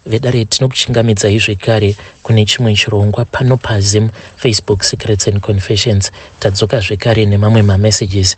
Vedare, tinokuchingamidzai zvekare kune chimwe chirongwa pano paZim Facebook Secrets and Confessions. Tadzoka zvekare nemamwe mamessages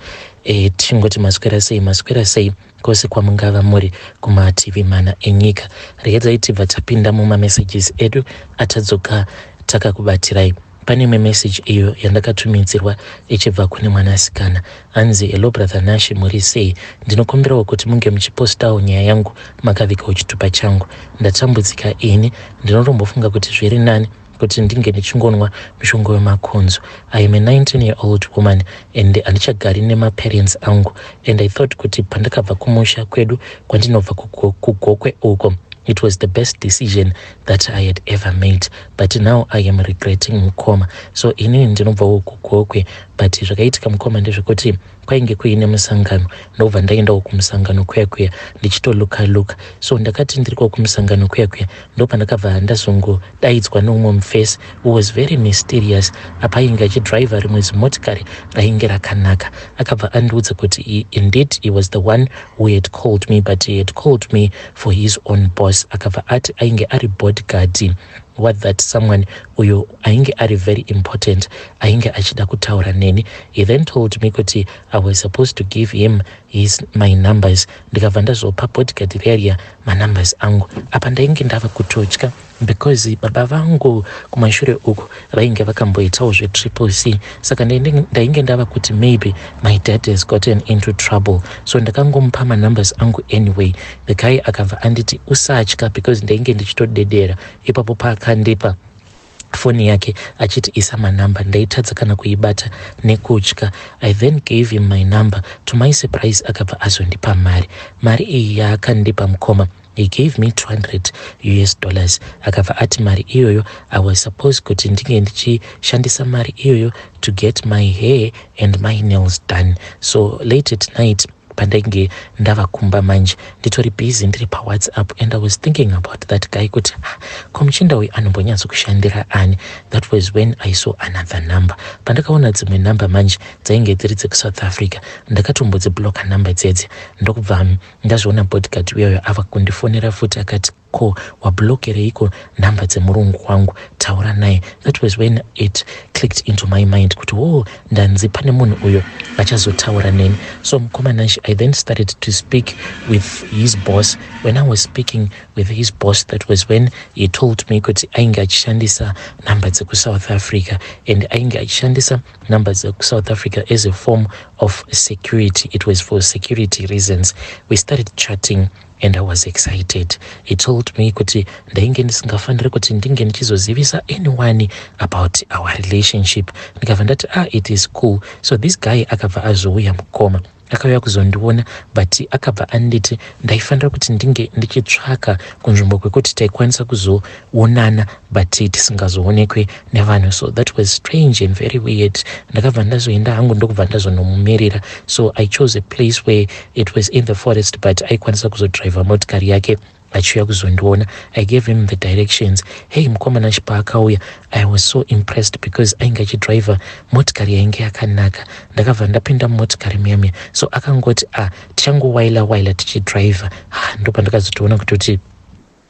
tichingoti maswera sei, maswera sei kwose kwamungava muri kumativi mana enyika. Regedzai tibva tapinda mumamessages edu atadzoka takakubatirai. Pane imwe message iyo yandakatumidzirwa ichibva kune mwanasikana. Anzi, "Hello brother Nashi, muri sei? Ndinokumbirawo kuti munge muchipostawo nyaya yangu makavigawo chitupa changu. Ndatambudzika ini, ndinotombofunga kuti zviri nani kuti ndinge ndichingonwa mushonga wemakonzo. I am a 19 year old woman and handichagari nemaparents angu, and I thought kuti pandakabva kumusha kwedu kwandinobva kuGokwe uko, it was the best decision that I had ever made, but now I am regretting, mukoma." So inini ndinobvawo kuGokwe, but zvakaitika, mukoma, ndezvekuti kwainge kuine musangano, ndobva ndaendawo kumusangano kuya kuya ndichitoluka luka. So ndakati ndiriko kumusangano kuya kuya, ndopandakabva ndazongodaidzwa neumwe mufesi who was very mysterious. Apa ainge achidhiraivha rimwe zimotikari rainge rakanaka. Akabva andiudza kuti indeed he was the one who had called me, but he had called me for his own boss. Akabva ati ainge ari bodyguard what that someone uyo ainge ari very important, ainge achida kutaura neni. He then told me kuti I was supposed to give him his my numbers. Ndikabva ndazopa bodyguard riya manumbers angu. Apa ndainge ndava kutotya because baba vangu kumashure uku vainge vakamboitawo zveTriple C, saka ndainge ndava kuti maybe my dad has gotten into trouble. So ndakangomupa manumbers angu. Anyway, the guy akabva anditi usatya, because ndainge ndichitodedera ipapo paakandipa foni yake achiti isa manamba. Ndaitadza kana kuibata nekutya. I then gave him my number. To my surprise, akabva azondipa mari. Mari iyi yaakandipa, mukoma, he gave me 200 US dollars. Akabva ati mari iyoyo I was supposed kuti ndinge ndichishandisa mari iyoyo to get my hair and my nails done. So late at night, pandainge ndava kumba manje, nditori busy ndiri paWhatsApp, and I was thinking about that guy kuti, "Ah, ko muchinda uyu anombonyatsokushandira ani?" That was when I saw another number. Pandakaona dzimwe namba manje dzainge dziri dzekuSouth Africa, ndakatombodzibloka namba dzedze. Ndokubva ndazviona bodyguard uyoyo ava kundifonera futi. Akati, "Ko wablokereiko nhamba dzemurungu wangu? Taura naye." That was when it clicked into my mind kuti, oh, ndanzi pane munhu uyo achazotaura neni. So mukoma Nash, I then started to speak with his boss. When I was speaking with his boss, that was when he told me kuti ainge achishandisa nhamba dzekuSouth Africa, and ainge achishandisa nhamba dzekuSouth Africa as a form of security. It was for security reasons. We started chatting and I was excited. He told me kuti ndainge ndisingafaniri kuti ndinge ndichizozivisa anyone about our relationship. Ndikabva ndati, "Ah, it is cool." So this guy akabva azouya, mukoma. Akauya kuzondiona, but akabva anditi ndaifanira kuti ndinge ndichitsvaka kunzvimbo kwekuti taikwanisa kuzoonana but tisingazoonekwe nevanhu. So that was strange and very weird. Ndakabva ndazoenda hangu, ndokubva ndazonomumirira. So I chose a place where it was in the forest, but aikwanisa kuzodhiraivha motikari yake achiuya kuzondiona. I gave him the directions. Hey, mukoma Nashi, paakauya, I was so impressed because ainge achidhiraivha motikari yainge yakanaka. Ndakabva ndapinda mumotikari muyamiya. So akangoti, "Ah, tichangowaila waila tichidhiraivha." Ah, ndopandakazotoona kutoti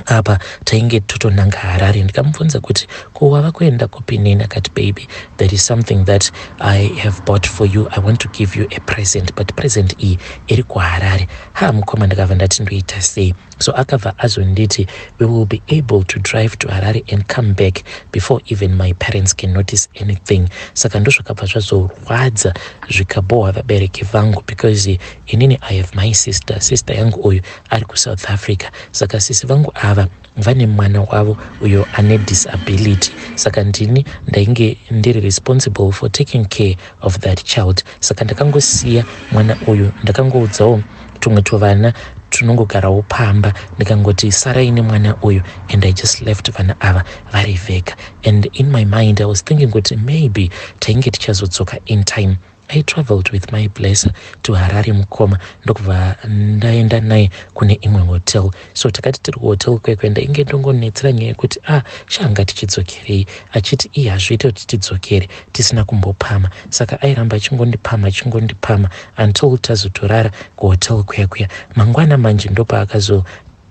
apa tainge totonanga Harare. Ndikamubvunza kuti, "Ko wava kuenda kupi neni?" Akati, "Baby, there is something that I have bought for you. I want to give you a present, but present iyi iri kuHarare." Ha, mukoma, ndakabva ndati, "Ndoita sei?" So akabva azonditi we will be able to drive to Harare and come back before even my parents can notice anything. Saka ndozvakabva zvazorwadza, zvikabohwa vabereki vangu, because inini I have my sister. Sister yangu uyu ari kuSouth Africa. Saka sisi vangu ava vane mwana wavo uyo ane disability, saka ndini ndainge ndiri responsible for taking care of that child. Saka ndakangosiya mwana uyu, ndakangoudzawo tumwe tuvana tunongogarawo pamba, ndikangoti sarai nemwana uyu, and I just left vana ava vari vega. And in my mind I was thinking kuti maybe tainge tichazodzoka in time. I traveled with my blesser to Harare, mukoma, ndokubva ndaenda naye kune imwe hotel. So takati tiri kuhotel kwekwe, ndainge ndongonetsera nyaya yekuti, "Ah, shanga tichidzokerei?" Achiti iye hazviite kuti tidzokere tisina kumbopama. Saka airamba achingondipama, achingondipama until tazotorara kuhotel kuya kuya. Mangwana manje ndopaakazo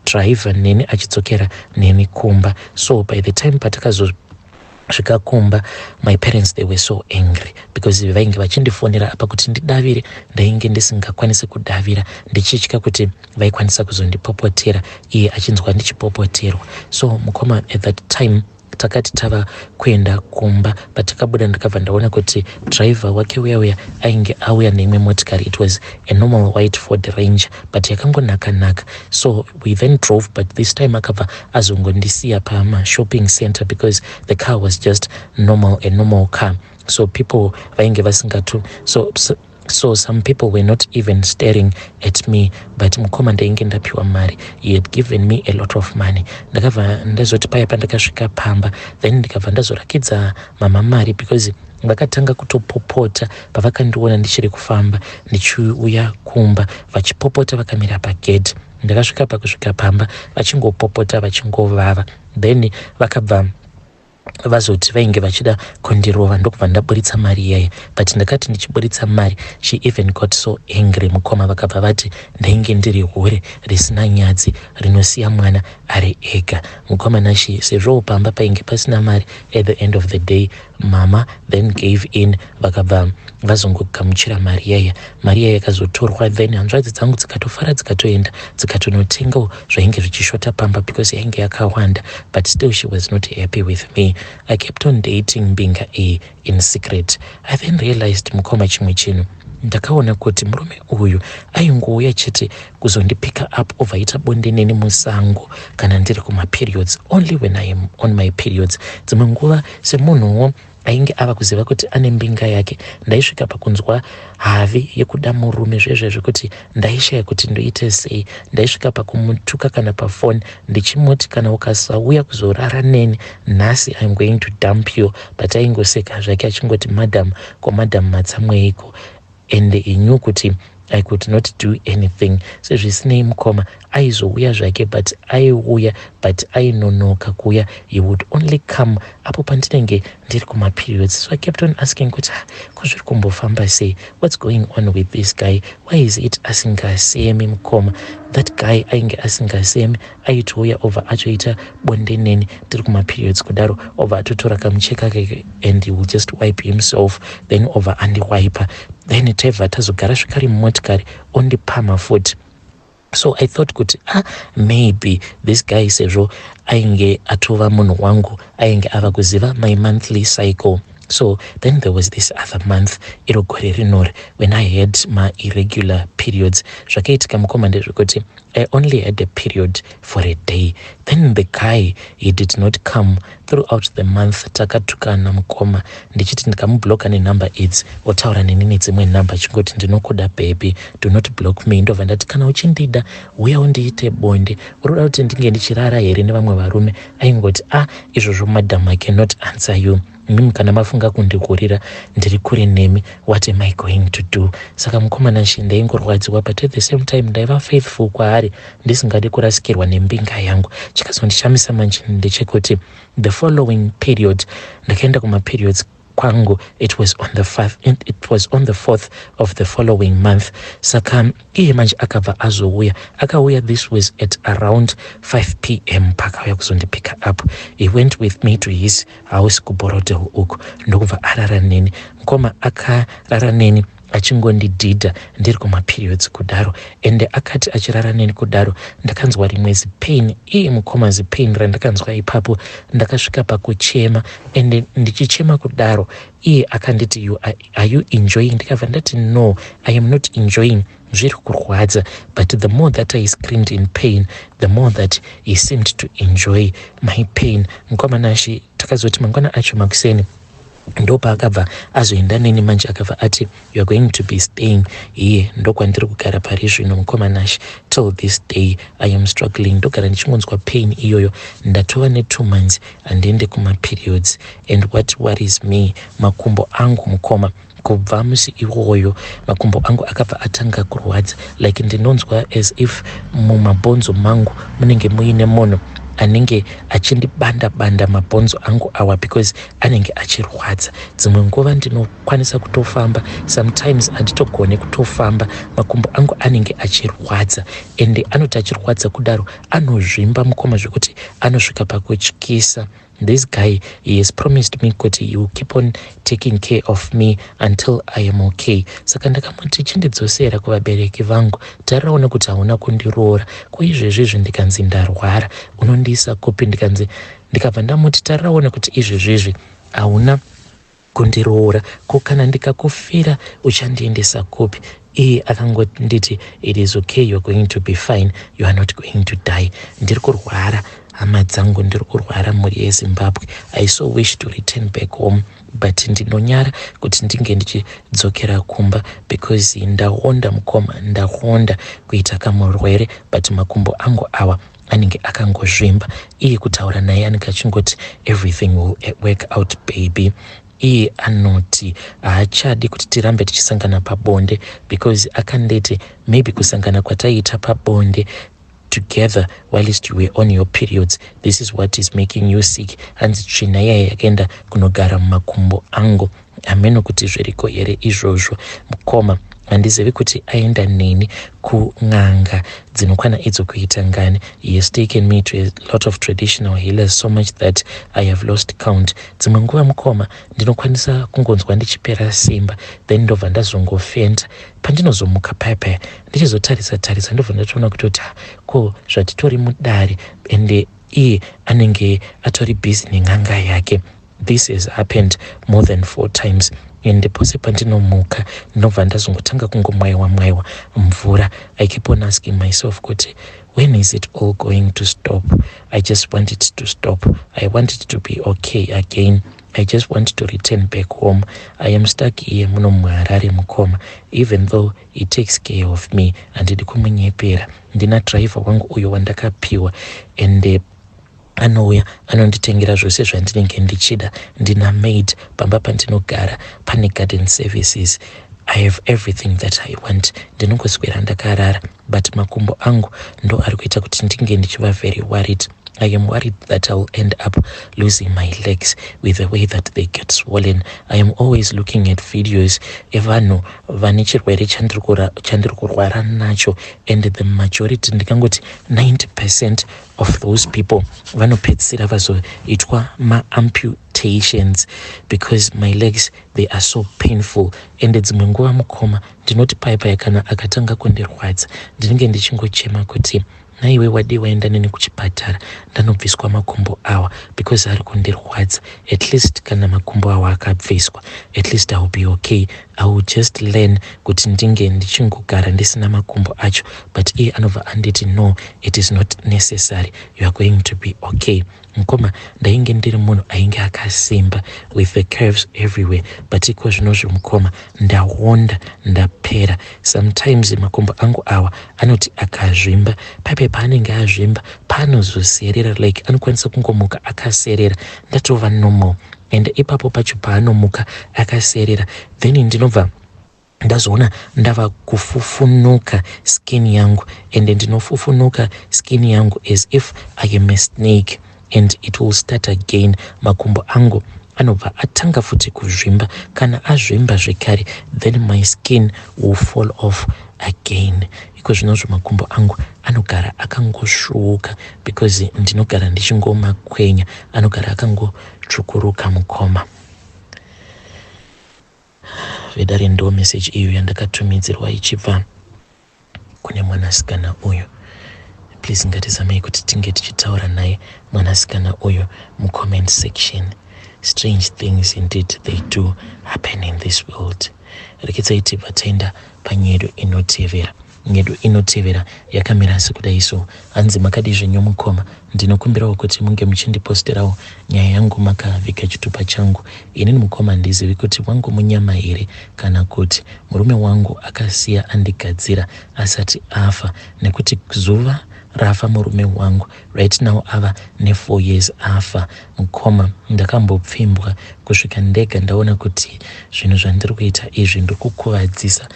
Achidriver neni achidzokera neni kumba. So by the time patakazo svika kumba, my parents, they were so angry because vainge vachindifonera apa kuti ndidavire. Ndainge ndisingakwanisi kudavira, ndichitya kuti vaikwanisa kuzondipopotera, iye achinzwa ndichipopoterwa. So mukoma, at that time takati tava kuenda kumba, patakabuda ndakabva ndaona kuti driver wake uya uya ainge auya neimwe motikari. It was a normal white Ford Ranger, but yakangonaka-naka. So we then drove, but this time akabva azongondisiya pamashopping center because the car was just normal, a normal car, so people vainge vasingatu so some people were not even staring at me. But mukoma, ndainge ndapiwa mari. He had given me a lot of money. Ndakabva ndazoti paya pandakasvika pamba, then ndikabva ndazorakidza mama mari, because vakatanga kutopopota pavakandiona ndichiri kufamba ndichiuya kumba, vachipopota vakamira pagedhi. Ndakasvika pakusvika pamba vachingopopota, vachingovava. Then vakabva vazoti vainge vachida kundirova, ndokubva ndaburitsa mari iyaya. But ndakati ndichiburitsa mari, she even got so angry, mukoma. Vakabva vati ndainge ndiri hure risina nyadzi rinosiya mwana ari ega. Mukoma Nashi, sezvo pamba painge pasina mari, at the end of the day mama then gave in, vakabva vazongogamuchira mari iyaya. Mari iyaya yakazotorwa, then hanzvadzi dzangu dzikatofara, dzikatoenda dzikatonotengawo zvainge zvichishota pamba because yainge yakawanda. But still she was not happy with me. I kept on dating mbinga iyi in secret. I then realized, mukoma, chimwe chinhu. Ndakaona kuti murume uyu aingouya chete kuzondipicka up, obva aita bonde neni musango kana ndiri kumaperiods, only when I am on my periods. Dzimwe nguva, semunhuwo ainge ava kuziva kuti ane mbinga yake, ndaisvika pakunzwa havi yekuda murume zvezve zvekuti ndaishaya kuti ndoite sei. Ndaisvika pakumutuka kana pafoni, ndichimuti, "Kana ukasauya kuzorara neni nhasi, I am going to dump you." But aingoseka zvake achingoti, "Madam, ko madam matsamweiko?" And he knew kuti I could not do anything. Sezvisinei, mukoma, aizouya zvake, but aiuya, but ainonoka kuuya. He would only come apo pandinenge ndiri kumaperiods. So I kept on asking kuti, ah, ko zviri kumbofamba sei? What's going on with this guy? Why is it asingasemi? Mukoma, that guy ainge asingasemi. Aitouya, obva atoita bonde neni ndiri kumaperiods kudaro, obva atotora kamucheka kake and he will just wipe himself, then obva andiwipa. Then taibva tazogara zvekare mumotikari, ondipama futi. So I thought kuti, ah, maybe this guy, sezvo ainge atova munhu wangu, ainge ava kuziva my monthly cycle. So then there was this other month, iro gore rinori, when I had my irregular periods. Zvakaitika, mukoma, ndezvekuti I only had a period for a day. Then the guy, he did not come throughout the month. Takatukana, mukoma, ndichiti ndikamubloka nenhamba idzi, otaura neni nedzimwe nhamba achingoti, "Ndinokuda baby, do not block me." Ndobva ndati, "Kana uchindida, uya undiite bonde. Uri kuda kuti ndinge ndichirara here nevamwe varume?" Aingoti, "A ah, izvozvo madam, I cannot answer you. Mimi kana mafunga kundikurira, ndiri kure nemi. What am I going to do?" Saka mukomana shi, ndaingorwadziwa, but at the same time ndaiva faithful kwaari, ndisingadi kurasikirwa nembinga yangu. Chikazondishamisa manje ndechekuti the following period, ndakaenda kumaperiods kwangu. It was on the fourth of the following month. Saka iye manje akabva azouya. Akauya, this was at around 5 p.m. Pakauya kuzondipicka up, he went with me to his house kuBorrowdale uku, ndokubva arara neni. Mukoma, akarara neni achingondidhidha ndiri kumaperiods kudaro. Ende akati achirara neni kudaro, ndakanzwa rimwe zipain. Iye mukoma, zipain randakanzwa ipapo, ndakasvika pakuchema. Ende ndichichema kudaro, iye akanditi, "Are you enjoying?" Ndikabva ndati, "No, I am not enjoying, zviri kurwadza." But the more that I screamed in pain, the more that he seemed to enjoy my pain. Mukoma Nashi, takazoti mangwana acho makuseni, ndopaakabva azoenda neni manje. Akabva ati, "You are going to be staying here." Ndokwandiri kugara pari zvino, mukoma Nash. Till this day I am struggling. Ndogara ndichingonzwa pain iyoyo. Ndatova ne2 months handiende kumaperiods. And what worries me, makumbo angu, mukoma. Kubva musi iwoyo, makumbo angu akabva atanga kurwadza, like ndinonzwa as if mumabhonzo mangu munenge muine munhu anenge achindibanda banda mabhonzo angu awa because anenge achirwadza. Dzimwe nguva ndinokwanisa kutofamba, sometimes handitogone kutofamba, makumbo angu anenge achirwadza. Ende anoti achirwadza kudaro anozvimba mukoma zvekuti anosvika pakutyisa. This guy, he has promised me kuti he will keep on taking care of me until I am okay. Saka ndakamuti chindidzosera kuvabereki vangu, tariraone kuti hauna kundiroora. Ko izvezvizvi ndikanzi ndarwara unondiisa kupi? Ndikanzi ndikabva ndamuti tariraone kuti izvezvizvi hauna kundiroora, ko kana ndikakufira uchandiendesa kupi? Iye akangonditi, "It is okay, you are going to be fine, you are not going to die." Ndiri kurwara hama dzangu, ndiri kurwara mhuri yeZimbabwe. I so wish to return back home, but ndinonyara kuti ndinge ndichidzokera kumba because ndaonda mukoma, ndaonda kuita kamurwere, but makumbo angu awa anenge akangozvimba. Iye kutaura naye anenge achingoti, "Everything will work out, baby." Iye anoti haachadi kuti tirambe tichisangana pabonde because akanditi maybe kusangana kwataiita pabonde together whilst you were on your periods, this is what is making you sick. Hanzi tsvina iyaya yakaenda kunogara mumakumbo angu. Hameno kuti zviriko here izvozvo mukoma. Handizivi kuti aenda neni kun'anga dzinokwana idzo kuita ngani. He has taken me to a lot of traditional healers, so much that I have lost count. Dzimwe nguva mukoma ndinokwanisa kungonzwa ndichipera simba, then ndobva ndazongofenda. Pandinozomuka paya paya ndichizotarisa tarisa, ndobva ndatoona kutoti ko zvatitori mudare, ende iye anenge atori busy nen'anga yake. This has happened more than four times, ende pose pandinomuka ndinobva ndazongotanga kungomwaiwa mwaiwa mvura. I keep on asking myself kuti when is it all going to stop? I just want it to stop. I want it to be okay again. I just want to return back home. I am stuck here muno muHarare mukoma, even though he takes care of me. Handidi kumunyepera, ndina driver wangu uyo wandakapiwa, and anouya anonditengera zvose zvandinenge ndichida. Ndina maid pamba pandinogara, pane garden services. I have everything that I want. Ndinongoswera ndakarara, but makumbo angu ndo ari kuita kuti ndinge ndichiva very worried. I am worried that I will end up losing my legs with the way that they get swollen. I am always looking at videos evanhu vane chirwere chandiri kurwara nacho, and the majority, ndikangoti 90% of those people, vanopedzisira vazoitwa maamputations because my legs, they are so painful. And dzimwe nguva mukoma ndinoti pai pai kana akatanga kundirwadza ndinenge ndichingochema kuti naiwe wadii waenda neni kuchipatara ndanobviswa makumbo awa because ari kundirwadza. At least kana makumbo awa akabviswa, at least I will be okay. I will just learn kuti ndinge ndichingogara ndisina makumbo acho. But iye anobva anditi, "No, it is not necessary, you are going to be okay." Mukoma, ndainge ndiri munhu ainge akasimba with the curves everywhere, but iko zvinozvi mukoma ndaonda, ndapera. Sometimes makumbo angu awa anoti akazvimba, paipai paanenge azvimba paanozoserera, like anokwanisa kungomuka akaserera, ndatova normal. And ipapo pacho paanomuka akaserera, then ndinobva ndazoona ndava kufufunuka skin yangu, ende ndinofufunuka skin yangu as if I am a snake, and it will start again. Makumbo angu anobva atanga futi kuzvimba. Kana azvimba zvekare, then my skin will fall off again. Iko zvinozvo makumbo angu anogara akangosvuuka because ndinogara ndichingomakwenya, anogara akangotsvukuruka mukoma. Vedare, ndo meseji iyo yandakatumidzirwa ichibva kune mwanasikana uyu. Please ngatizamei kuti tinge tichitaura naye mwanasikana uyu mucomment section. Strange things indeed, they do happen in this world. Rekedzai tibva taenda panyedu inotevera. Nyedu inotevera yakamira sekudai so. Hanzi, "Makadi zvenyu mukoma? Ndinokumbirawo kuti munge muchindiposterawo nyaya yangu makaviga chitupa changu. Inini mukoma handizivi kuti wangu munyama here kana kuti murume wangu akasiya andigadzira asati afa, nekuti zuva rafa murume wangu, right now ava ne4 years afa, mukoma, ndakambopfimbwa kusvika Kusvika ndega ndaona kuti zvinhu zvandiri kuita izvi ndiri kukuvadzisa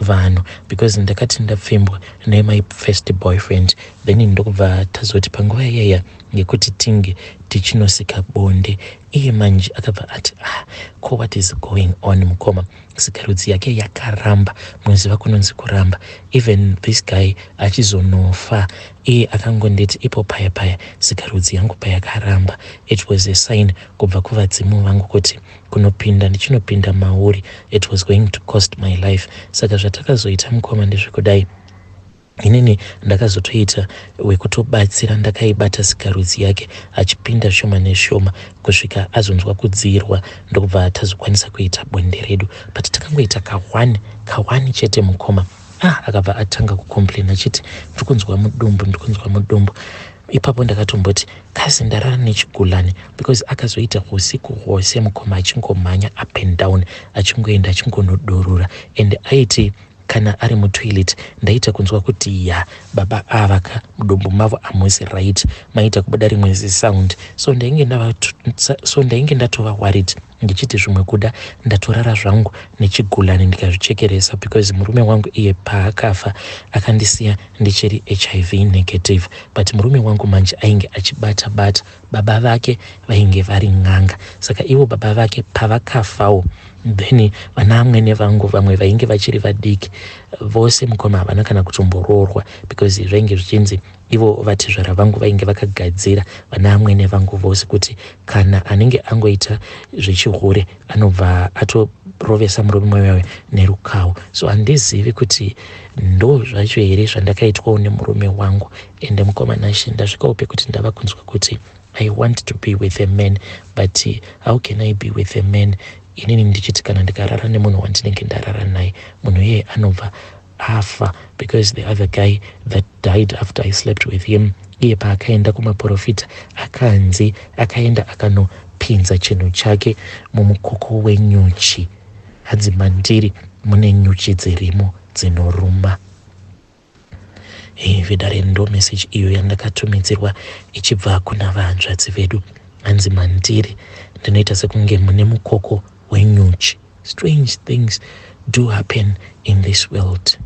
vanhu because ndakati ndapfimbwa nemy first boyfriend, then ndokubva tazoti panguva iyaya yekuti tinge tichinosika bonde, iye manje akabva ati, "Ah, ko what is going on, mukoma?" Sikarudzi yake yakaramba. Munoziva kunonzi kuramba. Even this guy achizonofa, iye akangonditi ipo paya paya sikarudzi yangu payakaramba, it was a sign kubva kuvadzimu vangu kuti kunopinda ndichinopinda mauri, it was going to cost my life. Saka zvatakazoita, mukoma, ndezvekudai: inini ndakazotoita wekutobatsira, ndakaibata sikarudzi yake achipinda shoma neshoma kusvika azonzwa kudzirwa, ndokubva tazokwanisa kuita bonde redu. But takangoita ka1 ka1 chete, mukoma. Ah, akabva atanga kucomplain achiti, "Ndiri kunzwa mudumbu, ndiri kunzwa mudumbu." Ipapo ndakatomboti kasi ndarara nechigulani, because akazoita usiku hwose, mukoma, achingomhanya up and down, achingoenda achingonodorora, and aiti kana ari mutoilet ndaita kunzwa kuti ya, baba ava ka, mudumbu mavo hamusi right, maita kubuda rimwe zisound. So ndainge ndatova worried ndichiti zvimwe kuda ndatorara zvangu nechigulani ndikazvichekeresa, because murume wangu iye paakafa akandisiya ndichiri HIV negative. But murume wangu manje ainge achibata bata, baba vake vainge vari n'anga. Saka ivo baba vake pavakafawo, then vana amwene vangu vamwe vainge vachiri vadiki vose, mukoma, havana kana kutomboroorwa, because zvainge zvichinzi ivo vatezvara vangu vainge vakagadzira vana amwene vangu vose kuti kana anenge angoita zvechihure anobva atorovesa murume wayo nerukawo. So handizivi kuti ndo zvacho here zvandakaitwawo nemurume wangu. Ende mukoma Nashe, ndasvikawo pekuti ndava kunzwa kuti I want to be with a man, but how can I be with a man inini ndichiti kana ndikarara nemunhu wandinenge ndarara naye, munhu iyeye anobva afa? Because the other guy that died after I slept with him, iye paakaenda kumaprofita akanzi akaenda akanopinza chinhu chake mumukoko wenyuchi, hanzi mandiri mune nyuchi dzirimo dzinoruma. Vedare, ndo message iyo yandakatumidzirwa ichibva kuna vahanzvadzi vedu. Hanzi mandiri ndinoita sekunge mune mukoko wenyuchi. Strange things do happen in this world.